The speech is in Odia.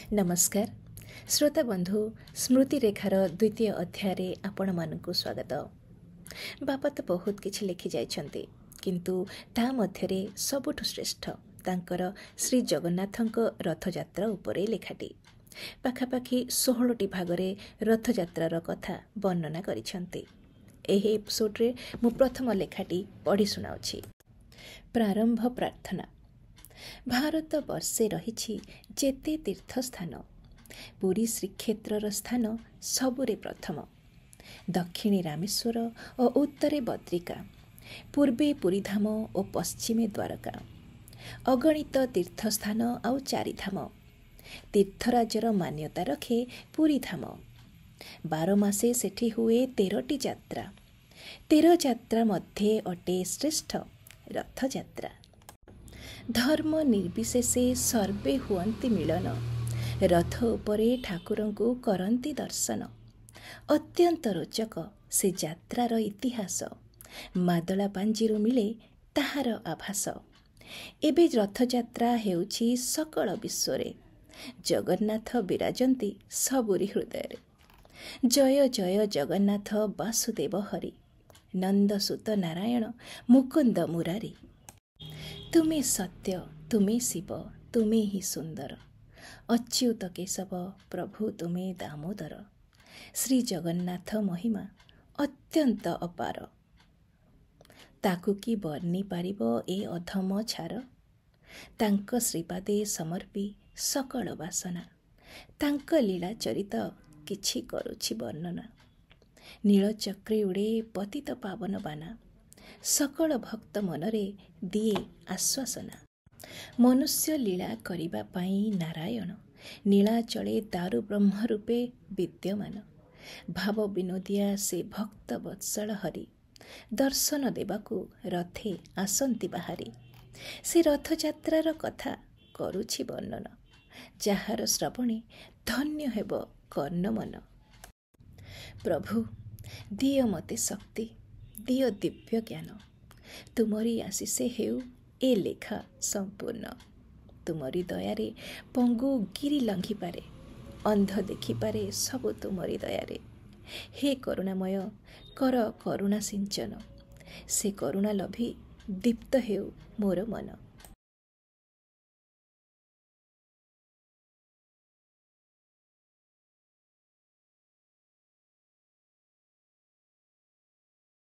ନମସ୍କାର ଶ୍ରୋତା ବନ୍ଧୁ, ସ୍ମୃତିରେଖାର ଦ୍ୱିତୀୟ ଅଧ୍ୟାୟରେ ଆପଣମାନଙ୍କୁ ସ୍ୱାଗତ। ବାପା ତ ବହୁତ କିଛି ଲେଖି ଯାଇଛନ୍ତି, କିନ୍ତୁ ତା ମଧ୍ୟରେ ସବୁଠୁ ଶ୍ରେଷ୍ଠ ତାଙ୍କର ଶ୍ରୀ ଜଗନ୍ନାଥଙ୍କ ରଥଯାତ୍ରା ଉପରେ ଲେଖାଟି। ପାଖାପାଖି 16ଟି ଭାଗରେ ରଥଯାତ୍ରାର କଥା ବର୍ଣ୍ଣନା କରିଛନ୍ତି। ଏହି ଏପିସୋଡ଼ରେ ମୁଁ ପ୍ରଥମ ଲେଖାଟି ପଢ଼ି ଶୁଣାଉଛି। ପ୍ରାରମ୍ଭ ପ୍ରାର୍ଥନା। ଭାରତ ବର୍ଷେ ରହିଛି ଯେତେ ତୀର୍ଥସ୍ଥାନ, ପୁରୀ ଶ୍ରୀକ୍ଷେତ୍ରର ସ୍ଥାନ ସବୁରେ ପ୍ରଥମ। ଦକ୍ଷିଣେ ରାମେଶ୍ୱର ଓ ଉତ୍ତରେ ବଦ୍ରିକା, ପୂର୍ବେ ପୁରୀଧାମ ଓ ପଶ୍ଚିମେ ଦ୍ୱାରକା। ଅଗଣିତ ତୀର୍ଥସ୍ଥାନ ଆଉ ଚାରିଧାମ, ତୀର୍ଥରାଜର ମାନ୍ୟତା ରଖେ ପୁରୀଧାମ। 12 ମାସେ ସେଠି ହୁଏ 13ଟି ଯାତ୍ରା, 13 ଯାତ୍ରା ମଧ୍ୟେ ଅଟେ ଶ୍ରେଷ୍ଠ ରଥଯାତ୍ରା। ଧର୍ମ ନିର୍ବିଶେଷେ ସର୍ବେ ହୁଅନ୍ତି ମିଳନ, ରଥ ଉପରେ ଠାକୁରଙ୍କୁ କରନ୍ତି ଦର୍ଶନ। ଅତ୍ୟନ୍ତ ରୋଚକ ସେ ଯାତ୍ରାର ଇତିହାସ, ମାଦଳା ପାଞ୍ଜିରୁ ମିଳେ ତାହାର ଆଭାସ। ଏବେ ରଥଯାତ୍ରା ହେଉଛି ସକଳ ବିଶ୍ୱରେ, ଜଗନ୍ନାଥ ବିରାଜନ୍ତି ସବୁରି ହୃଦୟରେ। ଜୟ ଜୟ ଜଗନ୍ନାଥ ବାସୁଦେବ ହରି, ନନ୍ଦସୁତ ନାରାୟଣ ମୁକୁନ୍ଦ ମୁରାରୀ। ତୁମେ ସତ୍ୟ, ତୁମେ ଶିବ, ତୁମେ ହିଁ ସୁନ୍ଦର, ଅଚ୍ୟୁତ କେଶବ ପ୍ରଭୁ ତୁମେ ଦାମୋଦର। ଶ୍ରୀ ଜଗନ୍ନାଥ ମହିମା ଅତ୍ୟନ୍ତ ଅପାର, ତାକୁ କି ବର୍ଣ୍ଣି ପାରିବ ଏ ଅଧମ ଛାର। ତାଙ୍କ ଶ୍ରୀପାଦେ ସମର୍ପି ସକଳ ବାସନା, ତାଙ୍କ ଲୀଳା ଚରିତ କିଛି କରୁଛି ବର୍ଣ୍ଣନା। ନୀଳଚକ୍ରେ ଉଡ଼େ ପତିତ ପାବନ ବାନା, ସକଳ ଭକ୍ତ ମନରେ ଦିଏ ଆଶ୍ୱାସନା। ମନୁଷ୍ୟ ଲୀଳା କରିବା ପାଇଁ ନାରାୟଣ ନୀଳାଚଳେ ଦାରୁ ବ୍ରହ୍ମ ରୂପେ ବିଦ୍ୟମାନ। ଭାବ ବିନୋଦିଆ ସେ ଭକ୍ତ ବତ୍ସଳ ହରି, ଦର୍ଶନ ଦେବାକୁ ରଥେ ଆସନ୍ତି ବାହାରି। ସେ ରଥଯାତ୍ରାର କଥା କରୁଛି ବର୍ଣ୍ଣନ, ଯାହାର ଶ୍ରବଣେ ଧନ୍ୟ ହେବ କର୍ଣ୍ଣମନ। ପ୍ରଭୁ ଦିଅ ମୋତେ ଶକ୍ତି, ଦିଅ ଦିବ୍ୟ ଜ୍ଞାନ, ତୁମରି ଆଶିଷେ ହେଉ ଏ ଲେଖା ସମ୍ପୂର୍ଣ୍ଣ। ତୁମରି ଦୟାରେ ପଙ୍ଗୁ ଗିରି ଲଙ୍ଘିପାରେ, ଅନ୍ଧ ଦେଖିପାରେ ସବୁ ତୁମରି ଦୟାରେ। ହେ କରୁଣାମୟ କର କରୁଣା ସିଞ୍ଚନ, ସେ କରୁଣା ଲଭି ଦୀପ୍ତ ହେଉ ମୋର ମନ।